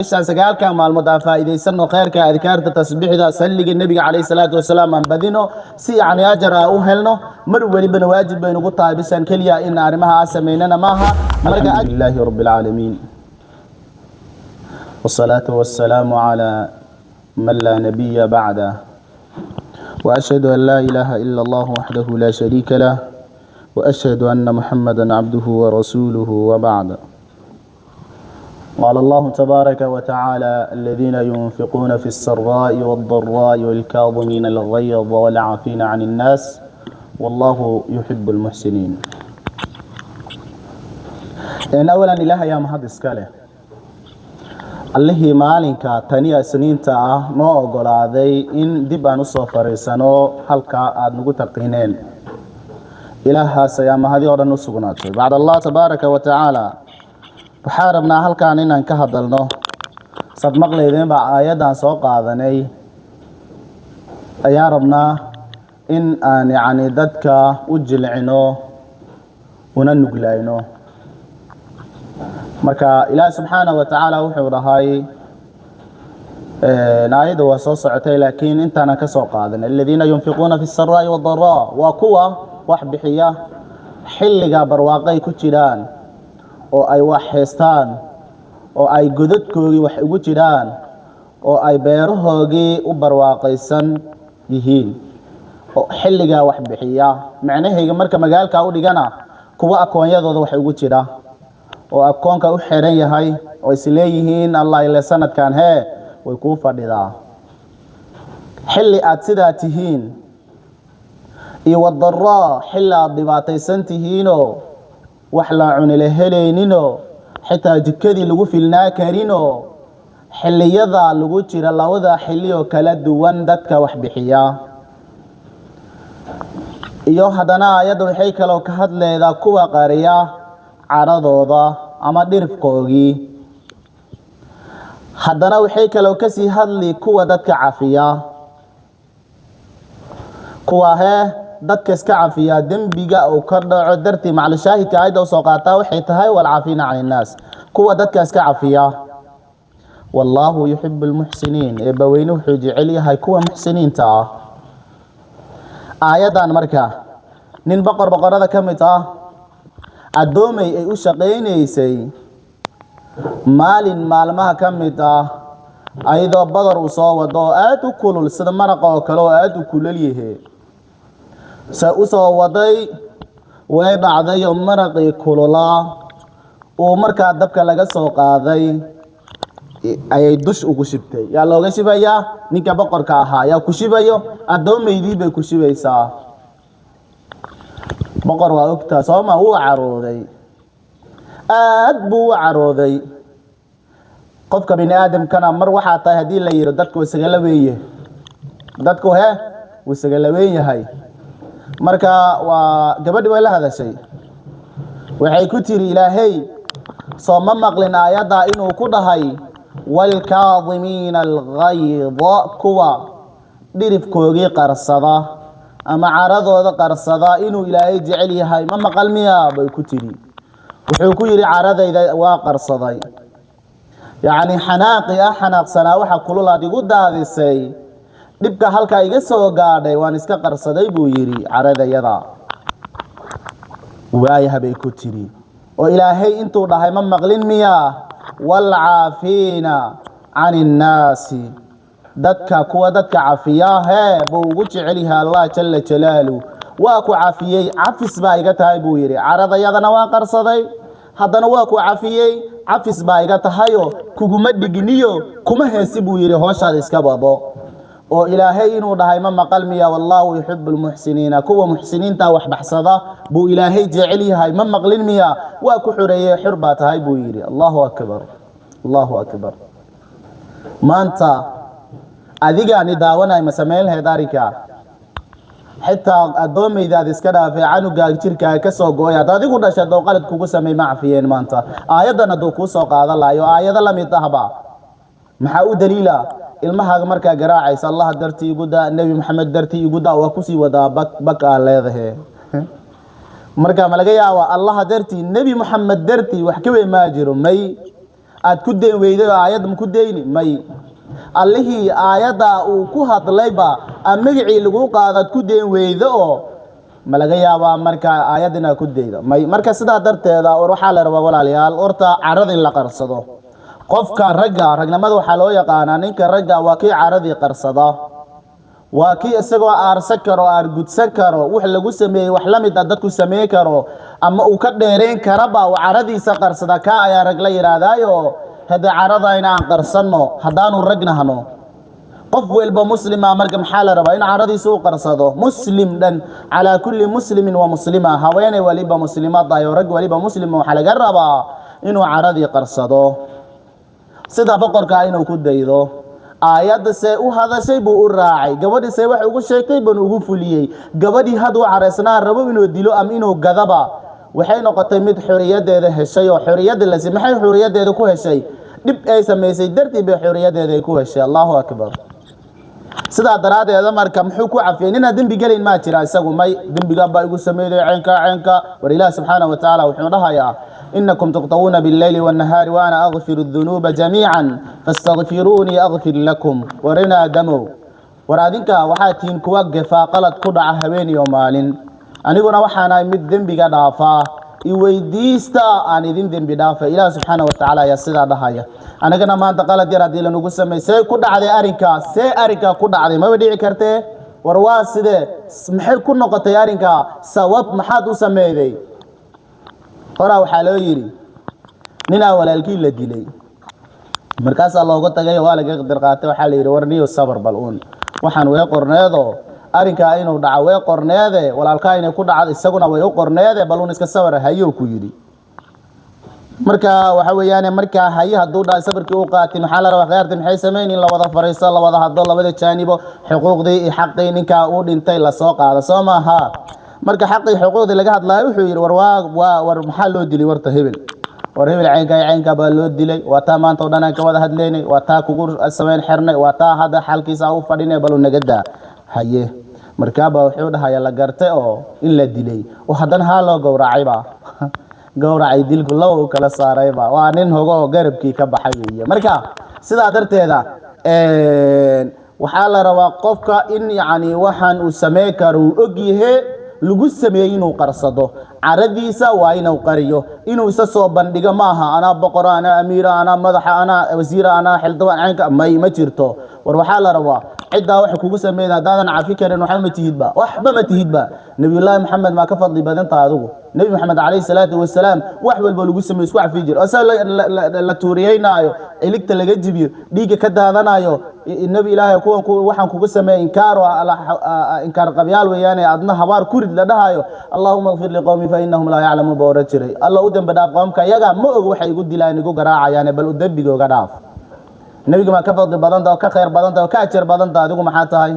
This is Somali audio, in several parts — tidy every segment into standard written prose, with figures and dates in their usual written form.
Bishaan 9-ka maalmood aan faa'iidaysano khayrka, adkaarta, tasbiixda, salliga Nebiga calayhi salaatu wasalaam aan badino, si yacni ajar aan u helno. Mar welibana waajib bay nagu tahay, bishaan keliya in arrimaha aan samaynana maaha. Marka الحمد لله رب العالمين، والصلاة والسلام على من لا نبي بعده، وأشهد أن لا إله إلا الله وحده لا شريك له، وأشهد أن محمدا عبده ورسوله، وبعد. قال الله تبارك وتعالى: الذين ينفقون في السراء والضراء والكاظمين الغيظ والعافين عن الناس والله يحب المحسنين. أولا Ilaah ayaa mahad iska leh, Allihii maalinka taniya Isniinta ah noo ogolaaday in dib aan usoo fariisano halka aada nagu taqiineen. Ilaahaas ayaa mahadi oo dhan u sugnaatay. Bacd Allah tabaaraka wa tacaala, waxaa rabnaa halkan inaan ka hadalno, saad maqlaydeen baa aayaddan soo qaadanay, ayaa rabnaa in aan yacni dadka u jilcino una nuglayno. Marka Ilaah subxaanahu wa tacaala wuxuu dhahay, aayadda waa soo socotay, laakiin intaanan ka soo qaadan: الذين ينفقون في السراء والضراء, waa kuwa wax bixiya xilliga barwaaqay ku jiraan oo ay wax haystaan oo ay godadkoogii wax ugu jiraan oo ay beerahoogii u barwaaqaysan yihiin, oo xilligaa wax bixiya. Macnahayga marka magaalka u dhigana, kuwa akoonyadooda wax ugu jira oo akoonka u xiran yahay oo isleeyihiin, "Allah ile sanadkan hee way kuu fadhidaa," xilli aad sidaa tihiin iyo والضراء, xilli aad dhibaataysan tihiinoo wax la cunila helayninoo xitaa jikadii lagu filnaa karinoo, xilliyada lagu jira labada xilli oo kala duwan dadka wax bixiya. Iyo haddana aayadda waxay kaloo ka hadlaydaa kuwa qariya caradooda ama dhirifkoogii. Haddana waxay kaloo kasii hadli kuwa dadka cafiya, kuwa hee dadka iska cafiya dembiga uu ka dhaco dartii. Maclushaahidka aayadda usoo qaataa waxay tahay والعافين عن الناس, kuwa dadka iska cafiya. والله يحب المحسنين, Eebbaweyne wuxuu jecel yahay kuwa muxsiniinta ah. Aayaddan marka, nin boqor boqorada ka mid ah addoomay ay u shaqaynaysay, maalin maalmaha ka mid ah ayadoo badar uu soo wado oo aada u kulul, sida maraqa oo kale oo aada u kulul yahe, se u soo waday, way dhacday oo maraqii kululaa uu markaa dabka laga soo qaaday ayay dush ugu shibtay. Yaa looga shibayaa? Ninka boqorka ahaa yaa ku shibayo? Addoomaydii bay ku shibaysaa. Boqor waa ogtaa sooma? Wuu carooday, aad buu u carooday. Qofka bini aadamkana mar waxaa tahay haddii la yidhi dadku isagala weeye, dadku he wuu isagala weyn yahay. Marka waa gabadhi way la hadashay, waxay ku tiri: "Ilaahay soo ma maqlin aayaddaa inuu ku dhahay والكاظمين الغيظ, kuwa dhirifkoogii qarsada ama caradooda qarsada inuu Ilaahay jecel yahay, ma maqal miya?" bay ku tidhi. Wuxuu ku yidhi: "Caradayda waa qarsaday, yacni xanaaqi ah xanaaqsanaa waxa kululaad igu daadisay, dhibka halkaa iga soo gaadhay waan iska qarsaday," buu yidhi, "caradayada." "Waayaha," bay ku tidhi, "oo Ilaahay intuu dhahay ma maqlin miyaa? والعافين عن الناس, dadka kuwa dadka cafiya hee buu ugu jecel yahay Allah jala jalaalu. Waa ku cafiyey, cafis baa iga tahay," buu yidhi. "Caradayadana waan qarsaday, haddana waa ku cafiyey, cafis baa iga tahayo kuguma dhigniyo kuma heesi," buu yidhi. "Hooshaada iska wado. Oo Ilaahay inuu dhahay ma maqal miya? والله يحب المحسنين, kuwa muxsiniinta wax baxsada buu Ilaahay jecel yahay, ma maqlin miya? Waa ku xureeyey, xur baa tahay," buu yidhi. Allahu akbar, Allahu akbar. Maanta adigaani daawanay, ma samayn lahayd arrinka? Xitaa addoomaydaad iska dhaafay, canugaaga jirkaaga ka soo gooy hadda adigu dhashay hadduu qalad kugu samey, ma cafiyeen? Maanta aayaddan hadduu kuu soo qaadan lahayo, aayado la mid ahba, maxaa u daliila? Ilmahaaga markaa garaacaysa, "Allah dartii igu daa, Nebi Maxamed dartii igu daa," waa kusii wadaa, bak bak aa leedahe. Marka ma laga yaaba Allah dartii, Nebi Maxamed dartii wax ka weyn maa jiro? May. Aad ku dayn weyday oo aayadda ma ku dayni? May. Allihii aayaddaa uu ku hadlayba a magacii laguu qaadaad ku dayn weydo oo ma laga yaabaa marka aayad inaad ku daydo? May. Marka sidaa darteeda, war waxaa la rabaa, walaalayaal, horta carada in la qarsado. Qofka ragga, ragnimada waxaa loo yaqaanaa ninka ragga waa kii caradii qarsada, waa kii isagoo aarsan karo, aargudsan karo, wax lagu sameeyey wax la mid ah dadku sameyn karo ama uu ka dheereyn karaba, uu caradiisa qarsada, kaa ayaa rag la yidhaahdaayo. Hadda carada in aan qarsanno haddaanu rag nahno, qof walba muslima. Marka maxaa la rabaa? In caradiisa u qarsado. Muslim dhan, calaa kulli muslimin wa muslima, haweeney waliba muslimada iyo rag waliba muslima, waxaa laga rabaa inuu caradii qarsado, sida boqorka inuu ku daydo. Aayadda see u hadashay buu u raacay, gabadhii see wax ugu sheegtay baan ugu fuliyey. Gabadhii hadduu caraysnaa, rabo inuu dilo ama inuu gadaba, waxay noqotay mid xoriyaddeeda heshay oo xoriyadda lasi. Maxay xoriyaddeeda ku heshay? Dhib ay samaysay dartii bay xoriyaddeeda ay ku heshay. Allahu akbar. Sidaa daraaddeeda marka muxuu ku cafiyey? Ninaan dembi gelayn maa jira? Isagu may, dembigan baa igu sameeyday, ceynka ceynka. War Ilaah subxaana wa tacaala wuxuu dhahayaa: inakum tuqta'uuna billayli wannahaari wa ana akfiru dunuuba jamiican fastakfiruunii akfir lakum. War in aadamow, war adinka waxaa tihiin kuwa gefaa, qalad ku dhaca habeen iyo maalin. Aniguna waxaan ahay mid dembiga dhaafaa, iweydiista aan idin dembi dhaafa. Ilaah subxaana wa tacaala ayaa sidaa dhahaya. Anigana maanta qalad yar haddii lanagu samey, see ku dhacday arrinkaa? See arrinkaa ku dhacday? Maba dhici kartee. War waa sidee? Maxay ku noqotay arrinkaa? Sabab maxaad u sameeyday? Horaa waxaa loo yidhi ninaa walaalkii la dilay. Markaasaa looga tagay, waa laga qadar qaatay. Waxaa la yidhi: war niyo, sabar bal uun, waxaan way qorneedo, arrinkaa inuu dhaco way qorneede, walaalkaa inay ku dhacdo isaguna way u qorneede, bal uun iska sabar. Hayou ku yidhi. Marka waxa weeyaan, markaa haye hadduu dhahay, sabarkii u qaatay, maxaa la rabaa? Khayaarta maxay samayn? In la wada fariisto, la wada hadlo, labada jaanibo xuquuqdii iyo xaqii ninkaa uu dhintay lasoo qaado, soo maaha? Marka xaqii xuquuqdii laga hadlayo, wuxuu yidhi: war waa war maxaa loo dilay warta hebel? War hebel caynkaa iyo caynkaa baa loo dilay. Waa taa maanta oo dhan aan ka wada hadlaynay, waa taa kugu samayn xirnay, waa taa hadda xalkiisa u fadhinay, balu naga daa. Haye, markaabaa wuxuu dhahaya: la gartay oo in la dilay oo haddana haa loo gowracayba. Gowracay dilku laba u kala saarayba, waa nin hogo oo garabkii ka baxay weeye. Marka sidaa darteeda waxaa la rabaa qofka in yacni waxaan uu sameyn karo uu og yahe lagu sameeyey inuu qarsado caradiisa, waa inuu qariyo, inuu isa soo bandhigo maaha. Anaa boqora, anaa amiira, anaa madaxa, anaa wasiira, anaa xildhibaan, caynka, may, ma jirto. War waxaa la rabaa ciddaa waxa kugu sameeyay haddaadan cafi karin, waxba ma tihidba, waxba ma tihidba. Nabiyullaahi Maxamed maa ka fadli badantaha adigu? Nebi Maxamed calayhi salaatu wasalaam wax walba lagu sameeyo isku cafi jir, oo saa la tuuriyeynaayo, iligta laga jibiyo, dhiigga ka daadanayo. Nebi Ilaahay, kuwan waxaan kugu sameeyey inkaar oo inkaar qabyaal weeyaane, adna habaar kurid la dhahayo. Allahuma kfir liqowmi fa inahum laa yaclamuun ba oran jiray. Alla u dembi dhaaf qoomka, iyaga ma og waxay igu dilaan, igu garaacayaane, bal u dembigooga dhaaf. Nebiga maa ka fadli badanta oo ka khayr badanta oo ka ajar badanta? Adigu maxaa tahay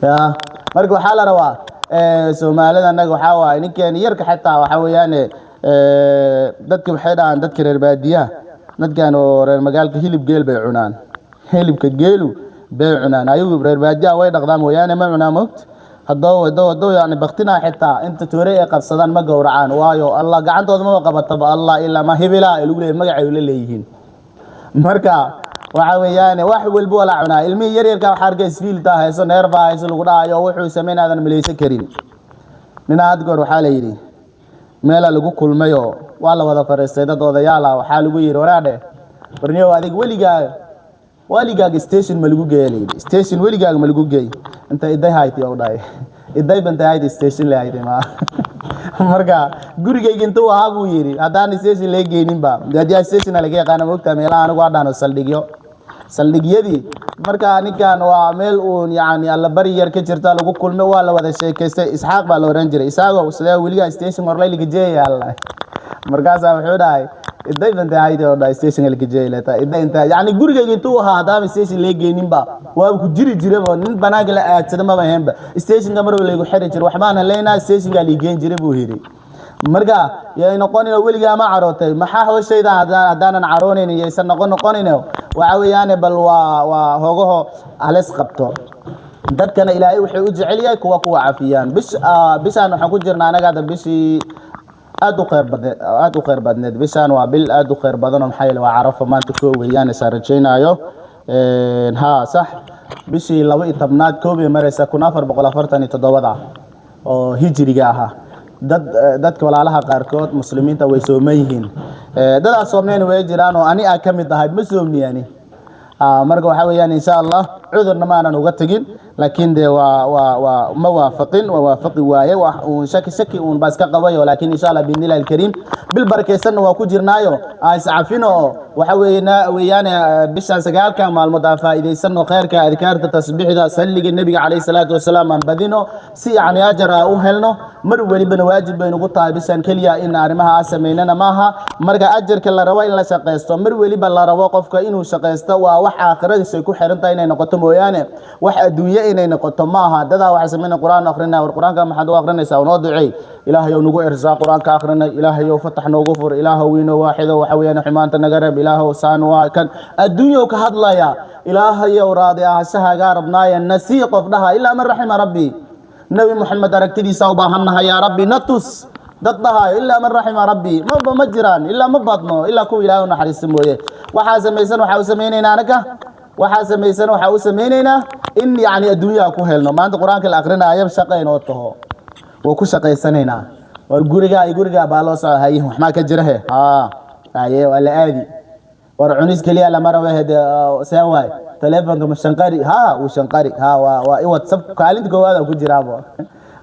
ya? Marka waxaa la rabaa, Soomaalida annaga waxaa waaye ninkeeni yarka xitaa waxaa weeyaane, dadka waxay dhahaan, dadka reer baadiyaha, dadkan oo reer magaalka hilib geel bay cunaan, hilibka geelu bay cunaan. Ayagu reer baadiyaha way dhaqdaan mooyaane ma cunaan, moogta? Haddou yani baktinaa xitaa inta toore ay qabsadaan ma gowracaan, waayo Allah gacantooda maba qabataba. Allah ilaa ma hibila ay lagu leeyahay, magacay ula leeyihiin. Marka waxa weeyaan wax walba waa la cunaa. Ilmihii yaryarka waxaa arkay isfiilta hayso, neerfa hayso, lagu dhahayo wuxuu sameyn aadan malaysan karin. Nina had goor waxaa la yidhi meela lagu kulmayoo waa la wada fariistay, dad odayaal ah. Waxaa lagu yidhi: waraadhe, warniyow, adig weligaa weligaaga station ma lagu geeya? Layidhi: station weligaaga ma lagu geey? Inta iday haytay oo dhahay, iday bantay haytay, station le haytay ma. Marka gurigayga intuu ahaa buu yidhi haddaan station laga geyninba. Baadiyaha stationa laga yaqaana, moogtaa? Meelaha anigu waa dhahno saldhigyo, saldhigyadii. Marka ninkan waa meel uun yacni alla bari yar ka jirta lagu kulmay, waa la wada sheekaystay. Isxaaq baa la oran jiray. Isxaaqow, sidee weligaa station horlay ligajeeya alla? Markaasaa wuxuu dhahay: iday bantay haydi oo dhahay stationka ligajeeya leeta iday inta yacni gurigayga intuu ahaa haddaama station laga geyninba, waaba ku jiri jiraba, nin banaanka la aadsada maba ahaynba. Stationka mar laygu xiri jiray, waxbaan haleynaa, stationkaa liigeyn jiray buu yidhi. Marka yay noqonin weligaa ma carootay, maxaa hooshayda haddaanan caroonaynin, yaysan noqonin. Waxa weeyaane bal waa hogaho halis qabto. Dadkana Ilaahay wuxuu u jecel yahay kuwa cafiyaan. Bishaan waxaan ku jirnaa anaga hadda bishii Aad u khayr badneed, aad u khayr badneed. Bishaan waa bil aad u khayr badan oo maxaa yeele waa Carafo maanta koo weeyaan, isaan rajaynaayo. Ha, sax, bishii 12aad koob ay maraysa 1447da oo hijriga ahaa. Dadka walaalaha qaarkood muslimiinta way sooman yihiin, dadaa soomnayn way jiraan oo ani aa ka mid ahay, ma soomni ani. Marka waxaa weeyaan, insha Allah, cudurna ma aanan uga tegin, laakiin dee waa ma waafaqin, waa waafaqi waaye, wax uun shaki shaki uun baa iska qabayo. Laakiin insha Allah, biidnillahi alkariim, bil barakaysanna waa ku jirnaayo, aan iscafino oo waxa weeyna weeyaan bishan 9ka maalmood aan faa'iidaysano khayrka, adkaarta, tasbiixda, salliga Nebiga calayhi salaatu wasalaam aan badino, si yacni ajar aan u helno. Mar welibana waajib bay nagu tahay, bishan keliya in arrimaha aan samaynana maaha. Marka ajarka la rabo in la shaqaysto, mar weliba la rabo qofka inuu shaqaysto, waa wax aakhiradiisa ay ku xiran tahay inay noqoto mooyaane, wax adduunye inay noqoto maaha. Dadaa waxay sameynaya Qur'aan akrinaya. War, Qur'aanka maxaad u akrinaysaa? Noo duceey, Ilaahayow nagu irsaaq Qur'aanka akrinay, Ilaahayow fatax noogu fur, Ilaahow wiino waaxido, waxa weeyaan xumaanta naga reeb, Ilaahow saan waa kan adduunyow ka hadlaya. Ilaahayow raadi ahaanshahagaa rabnaaye nasii qof dhaha, ilaa man raxima rabbi. Nebi Moxamed aragtidiisa u baahannahay, yaa Rabbi natus dad dhahayo, ilaa man raxima rabbi, maba ma jiraan, ilaa ma badno, ilaa kuwa Ilaahay u naxariista mooye. Waxaa samaysan, waxaa u samaynaynaa anaga, waxaa samaysan, waxaa u samaynaynaa in yacni adduunyaha ku helno. Maanta Qur-aanka la akrinaayo shaqa inoo taho, waa ku shaqaysanaynaa. War, gurigaa iyo gurigaa baa loo socda, haye, wax maa ka jira? He, haa, haye, waa la aadi. War, cunis keliya lama rabo, hede see waay, taleefonka ma shanqari? Ha, wuu shanqari. Ha, waa i WhatsApp kaalinta koowaad aan ku jiraabo.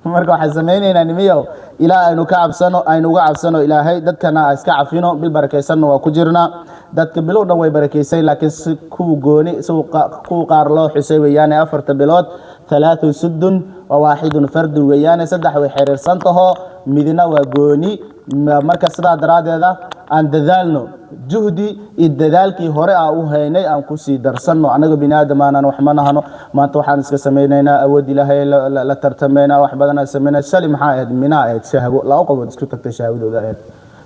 Marka waxaan samaynaynaa, nimiyow, ilaa aynu ka cabsano, aynu uga cabsano Ilaahay, dadkana iska cafino. Bil barakaysanna waa ku jirnaa. Dadka bilow dhan way barakaysay, laakiin si kuwa gooni si kuwa qaar loo xusay weeyaane. Afarta bilood, halaathun sudun wa waaxidun fardun weeyaane, saddex way xiriirsan taho, midna waa gooni. Marka sidaa daraaddeeda aan dadaalno, juhdi iyo dadaalkii hore aan u haynay aan kusii darsanno. Annaga bini aadam aanan wax ma nahano. Maanta waxaan iska samaynaynaa awood Ilaahay la tartamaynaa, wax badan aan samaynaa. Shali maxaa ahayd? Minaa ahayd, shahwo laba qobood isku tagtay, shahwadooda ahayd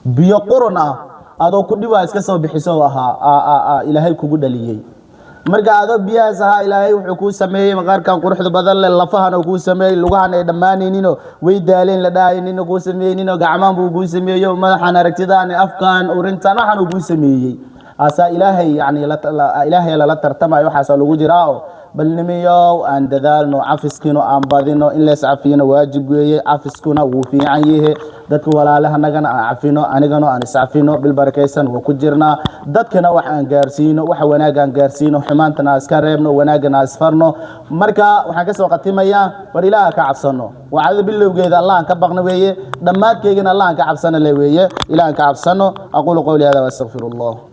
biyo qurun ah adoo ku dhibaa iska soo bixiso ahaa, Ilaahay kugu dhaliyey. Marka adoo biyahaas ahaa, Ilaahay wuxuu kuu sameeyey maqaarkan quruxda badan leh, lafahan oo kuu sameeyey, lugahan ay dhammaanayninoo way daaleen la dhahaynin kuu sameeyeyninoo, gacmahan buu kuu sameeyo, madaxan, aragtidaan, afkan, urintan, waxaan uu kuu sameeyey asaa Ilaahay yani Ilaahay lala tartamayo, waxaasaa lagu jiraa. Oo bal nimiyow, aan dadaalno, cafiskiino aan badino. In lees cafiyana waajib weeye, cafiskuna wuu fiican yahe. Dadka walaalahanagana aan cafino, anigana aan iscafino. Bil barakaysan waa ku jirnaa. Dadkana wax aan gaarsiino, waxa wanaag aan gaarsiino, xumaantana aan iska reebno, wanaagana aan isfarno. Marka waxaan kasoo khatimayaa, war, Ilaaha ka cabsano. Wacdada bilowgeeda Allahan ka baqno weeye, dhammaadkeygana Allahan ka cabsano le weeye. Ilahan ka cabsano. Aquulu qawli hada waastaqfir Allah.